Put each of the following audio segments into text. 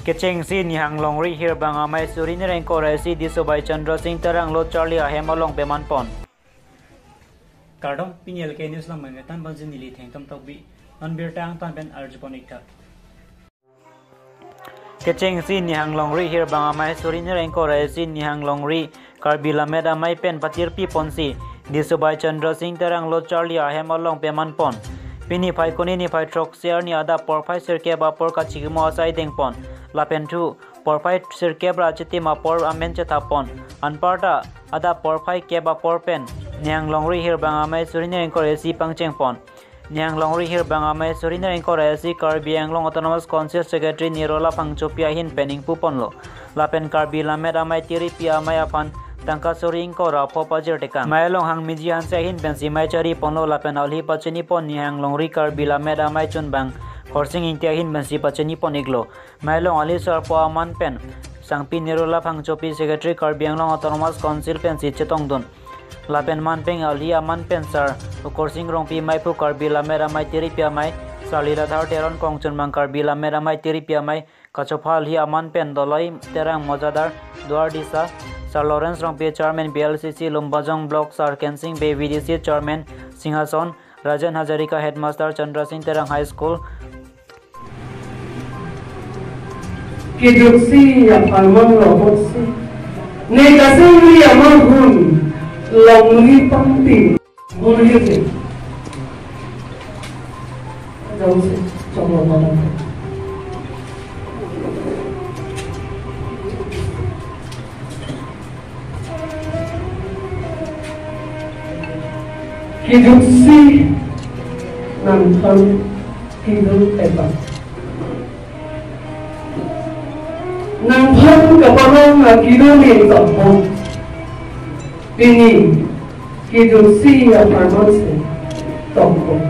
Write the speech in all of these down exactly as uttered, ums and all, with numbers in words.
Kechengsi Nihang Longri Hirbang Amei suri hini ingkoi ra isi Disobai Chandra Singh Terang lo charli ahem along peman pon. Kardom, pini L K News lang mangketan banjin neli Thengtom Tokbi, non birta angtan pen arjupon iktha. Kechengsi Nihang Longri Hirbang Amei suri hini ingkoi ra isi Nihang Longri Karbi Lammet Amei pen patirpi ponsi Disobai Chandra Singh Terang lo charli ahem along peman pon. Pini Phaikuni niphai throksi arni adap porphai sirkep apor kachikimo asai dengpon. Lapen thu porphai sirkep ra chitim apor amen chethap pon. Anparta adap porphai kep apor pen Nihang Longri Hirbang Amei suri hini ingkoi ra isi pangcheng pon. Nihang Longri Hirbang Amei suri hini ingkoi ra isi Karbi Anglong Autonomous Council Secretary Nirola Phangchopi ahin pen ingpu ponlo. Lapen Karbi Lammet Amei tiripi amei aphan tangka suri ingkoi ra pho pajir tekang. Mei along Hangmiji Hanse ahin pensi mei chari ponlo lapen alhi pachini pon Nihang Longri Karbi Lammet Amei chunbang Khorsing Ingti ahin pensi pachini pon iklo. Mei along alhi sarpo aman pen Sangpi Nirola Phangchopi Secretary Karbi Anglong Autonomous Council pensi chetongdun. Lapen manpeng alhi aman pen Sar Khorsing Rongpi, meiphu Karbi Lammet Amei tiripi amei, Sar Liladhar Teron kongchunbang Karbi Lammet Amei tiripi amei, kachopha alhi aman pen Doloi Terang Mojadar Duardisa, Sar Lawrence Rongpi Chairman B L C C Lumbajong Block, Sar Kensing Bey V D C Chairman Singhason, Rajan Hazarika Headmaster Chandra Singh Terang High School, Kejutsi apharman lo botsi. Ne kasengri amarhun longri pangpin. Bor hirke. Jongsi, jonglo malam. Kejutsi nangphan kedo epa. Nangphan kaparong akedo ne tokpon. Pini kejutsi apharman si tokpon.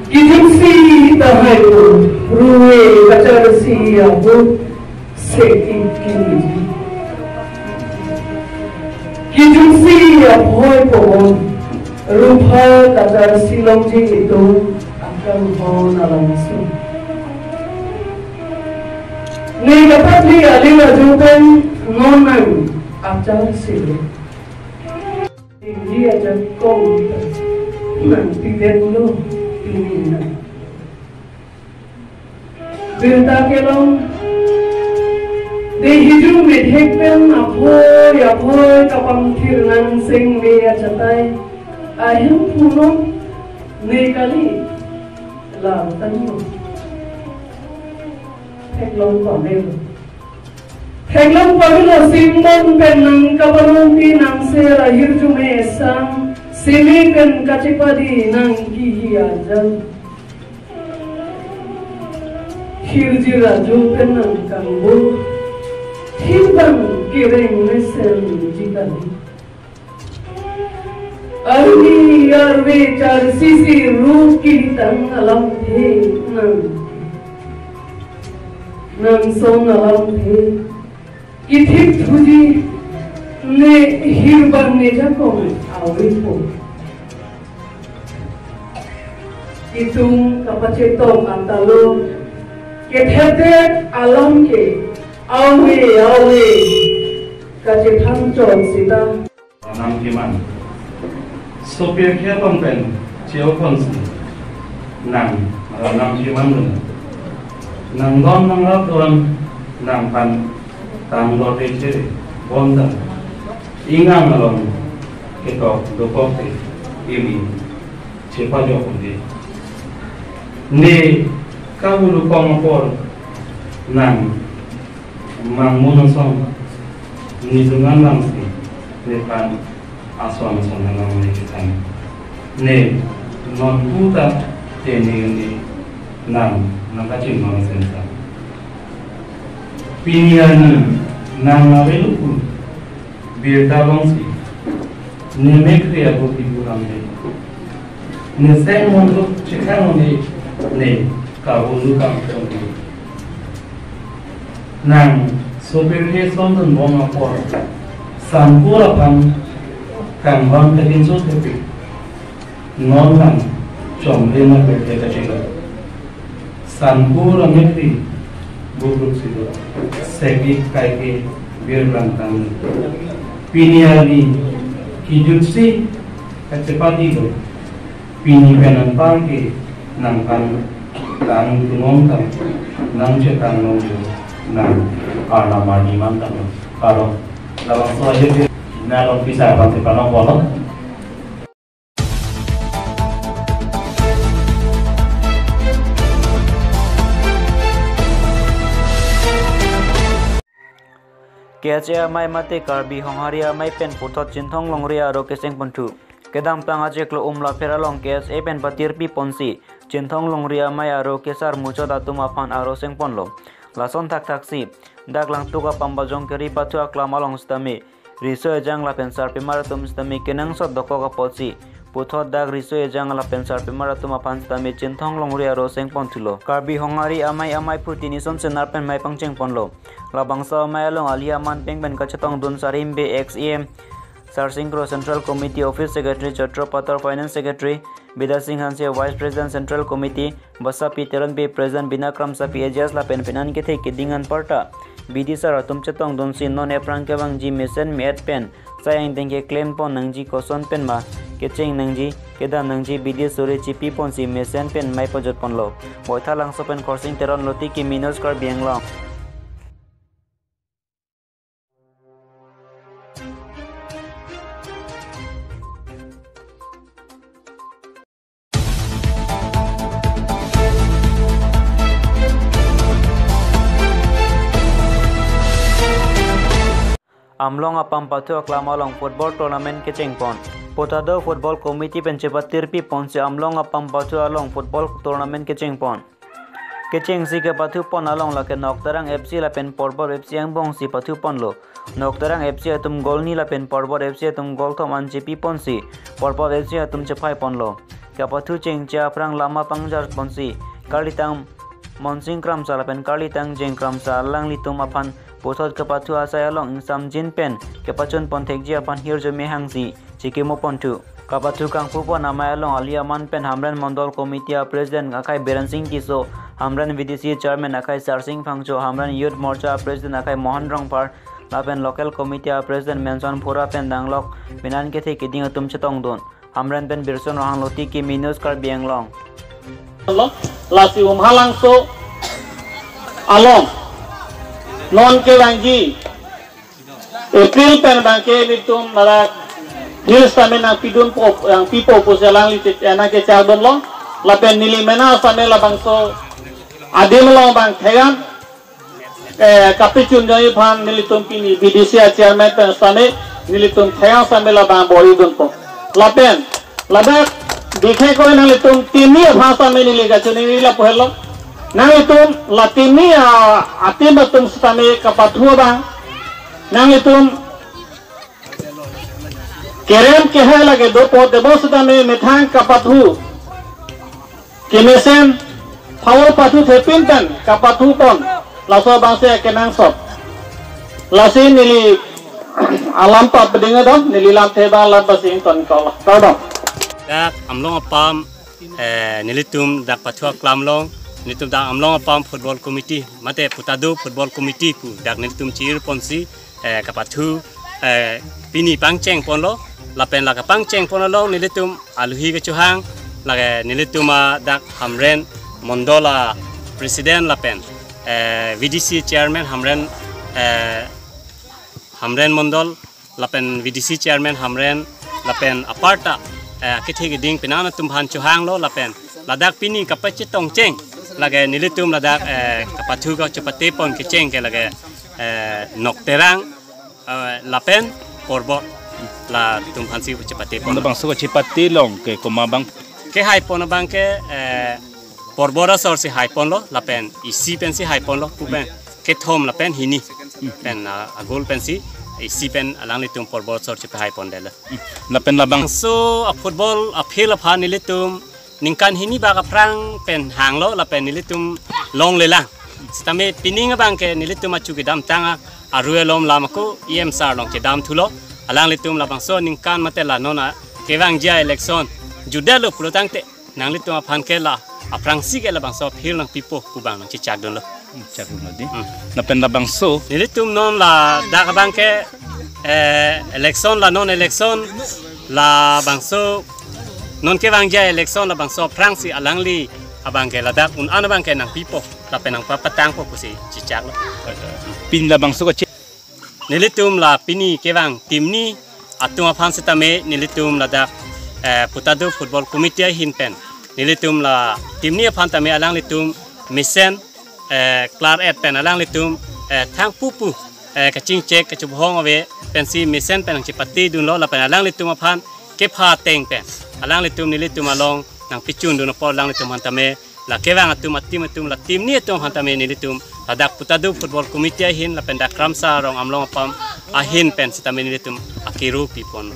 Kejutsi tahai ko ruve kacharsi abu seki kini. Kejutsi aphoi pomon, rupha kacharsi longji itum akanghon alongsi. Ne kapatli alila jupen non nang acharsi le. Tinggi ajakong nang tidak lo pini nang. Birta kelong. Dei hijum methek pen aphoi aphoi kapangthir nang seng me achatai. Ahemphu non ne kali. Lam tanyo. Theklong pamelo. Theklong pamelo simbon pen nang kaparongpi nang ser ahirjume sang. Seme pen kachepadi nang kihi ajang. Hirjir ajo pen nang kangbo, hirbang kereng mesen jikali. Arni arve charsisi ru kihitang alamthe nang, nang son alamthe. Kithik thuji ne hirbang ne jakong avepo. Itum kapachetong atalo kethedet alam ke ave ave kachethang chot sita. Ranam keman. Sopir ke tong pen cheo konsi nang ranam keman dun. Nang don nang rat don nang pan tang dor te chere bon dang. Ingang along ketok dokok te imi chepajok undi. Ne kavulu kong apor nang mangmun asong nidungan langsi nephan asong asong nang ne kethan. Ne non puta te ne ne nang nang kaching nang sensa. Pini arni nang ave luku birta longsi ne mekhri abu kibu ramde. Ne seng montu chikhan monde ne kavulu kam chonde. Nang sopir ke sondun bom apor sampur aphan kangvan kakinso tepi. Non nang chomre na perte kachilo. Sampur amekhri Bukuk sido. Segi kaike birlang tang. Pini arni kijut si kachepadi lo. Pini pen anparke nangkan tang tungong tang nangchetang nong nang arnam arni man tang. Karo labangso ajo ke nalong pisa abang sepanong polo. K H A amei mate Karbi Honghari amei pen puthot Chinthong Longri aro kecheng ponthu. Kedamtang achiklo Umlapher along K H A pen patirpi ponsi Chinthong Longri amei aro kesar muchot atum aphan aro chengponlo. Lason thakthaksi dak Langtuk apam Bajong Keri pathu aklam along sitame riso ejang lapen sarpimar atum sitame kenangsot dokok apotsi puthot dak riso ejang lapen sarpimar atum aphan sitame Chinthong Longri aro chengponthulo. Karbi Honghari amei amei phuti Nison Senar pen mei pangchengponlo. Labangso amei along ali aman peng pen kachetongdun Sarimbe ex E M, Sarsing Kro Central Committee Office Secretary, Chotro Pator Finance Secretary, Bidya Sing Hanse Vice President Central Committee, Basapi Teronpi President, Bina Kramsapi A G S lapen penan kethe keding anparta bidisar atum chetongdunsi non ephrang kevangji mesen me-et pen sai angdeng keklempon nangji, koson pen ma kecheng nangji, kedam nangji, bidi suri chipiponsi mesen pen mei pajutponlo. Boithalangso pen Khorsing Teron, Lotiki Minos, Karbi Anglong. Amlong apam pathu aklam along football tournament kechengpon. Putadu Football Committee pen chepatirpi ponsi Amlong apam pathu along football tournament kechengpon. Kechengsi kepathupon along lake Nokterang F C lapen Porbor F C angbongsi pathuponlo. Nokterang F C atum goal ni lapen Porbor F C atum goal thom an chepiponsi Porbor F C atum chephaiponlo. Kepathu chengche aphrang lama pangjarponsi karlitang Monsing Kramsa lapen karlitang Jeng Kramsa alanglitum aphan puthot kepathu asai along ingsamjin pen kepachunpon thekji aphan hirjume hangsi chikimoponthu. Kepathu kangpupon amei along ali aman pen Hamren Mondol Committee a President akhai Biren Sing Tisso, Hamren V D C Chairman akhai Sarsing Phangcho, Hamren Youth Morcha a President akhai Mohan Rongphar, lapen Local Committee a President Menson Phura pen danglok penan kethe keding atum chetongdun. Hamren pen Birson Rohang, Lotiki Minos, Karbi Anglong. Lasi Umhalangso along non kevangji April pen abangke nelitum ladak field sitame nangpidunpo, nangpipo pusi alanglitum nangkecharlidunlo. Lapen neli mena sitame labangso adim along abang thegan, eh, kapachunjoi aphan nelitum pini V D C a chairman pen sitame nelitum thegan sitame labang boridunpo. Lapen ladak dikhe koi nanglitum timi aphan sitame neli kachiningri lapu helo. Nanglitum la timi a, atim atum sitame kepathu abang nanglitum kerem kehai lake dopo, tebon sitame methang kepathu kemesen, phaor pathu thepin pen kepathupon, laso abangsi kenangsot. Lasi neli alam papading do, neli lamthe abang lam pasi ingtonkoklo. Kardom. Dak Amlong apam, eh, nelitum dak pathu aklam along, nelitum dak Amlong apam Football Committee, mate Putadu Football Committee pu dak nelitum chi-irponsi, eh, kepathu, eh, pini pangchengponlo, lapen la kepangchengpon along nelitum aluhi kechohang, lake nelitum a dak Hamren Mondol a President lapen, eh, V D C Chairman Hamren, eh, Hamren Mondol, lapen V D C Chairman Hamren, lapen aparta, eh, kethe keding penan atum aphan chohanglo, lapen ladak pini kapachetongcheng, lake nelitum ladak, eh, kepathu kachepatepon kecheng ke lake, eh, Nokterang, eh, lapen Porbor, latum aphansi chepatepon. Labangso kachepate along ke komat abang? Kehaipon abangke, eh, Porbor asor si haiponlo, lapen isi pensi haiponlo, pu pen kethom lapen hini pen, ah, a-goal pensi isi pen alanglitum Porbor asor chepahaipondetlo. Lapen labangso a-football a-field aphan nelitum ningkan hini bak aphrang pen hanglo lapen nelitum longlelang. Sitame pining abangke nelitum achu kedamtang a-, arui alom lam ako E M sir along chedamthulo. Alanglitum labangso ningkan mate la non a kevangji a-election jutdetlo pulo tangte nanglitum aphan ke la aphrangsi ke labangso a-field nangpipo pu abang nangchechakdunlo. Chak lo di. Hmm. Lapen labangso. Nelitum non ladak abang ke, eh, election la non election labangso non kevangji election labangso aphrangsi alangli abang ke ladak un-an abang ke nangpipo lapen nangpapatangpo pusi chechaklo. Pini labangso kache- Nelitum la pini kevang team ni atum aphan setame nelitum ladak, eh, Putadu Football Committee ahin pen nelitum la team ni aphan tame alanglitum mesen, eh, klar-et pen alanglitum, eh, thang pupu, eh, kachingchek kachubhong ave pensi mesen pen nangchepatedunlo lapen alanglitum aphan kepha ateng pen alanglitum nelitum along nangpichundun apot alanglitum aphan tame la kevang atum a-team atum la team ni atum aphan tame nelitum ladak Putadu Football Committee ahin lapen dak Kramsa Rong Amlong apam ahin pen setame nelitum akiru pipon.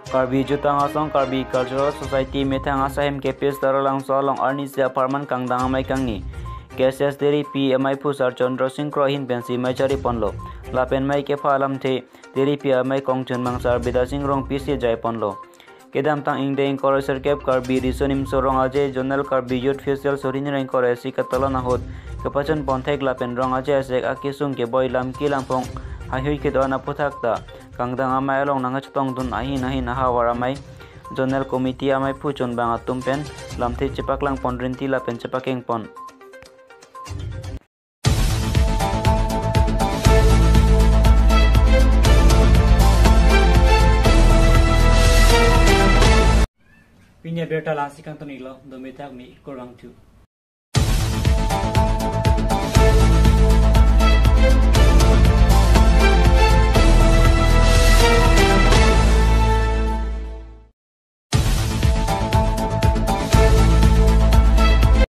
Karbi Jutang Asong Karbi Cultural Society methang asahem K P S Taralangso along arnisi apharman kangdang amei kangni K S S Tiripi ameiphu Sar Chandra Singh Kro ahin pensi mei chariponlo. Lapen mei kepha alamthe Tiripi amei kongchunbang Sar Bidya Singh Rongpi si jaiponlo. Kedamtang ingdeng ingkoi ra sirkep Karbi Riso Nimso Rong Aje Zonal Karbi Youth Festival suri hini ra ingkoi ra isi katalon ahut kepachunpon thek lapen Rong Aje asek akesung keboi lam ki lamphong heihui kedo-an aphuthak ta kangdang amei along nangkachetongdun ahin ahin ahavar amei, Zonal Committee ameiphu chunbang atum pen lamthe chepaklangpon rinti lapen chepakengpon. Pini abirta lasi kangton-iklo, domethak mi kurvangthu.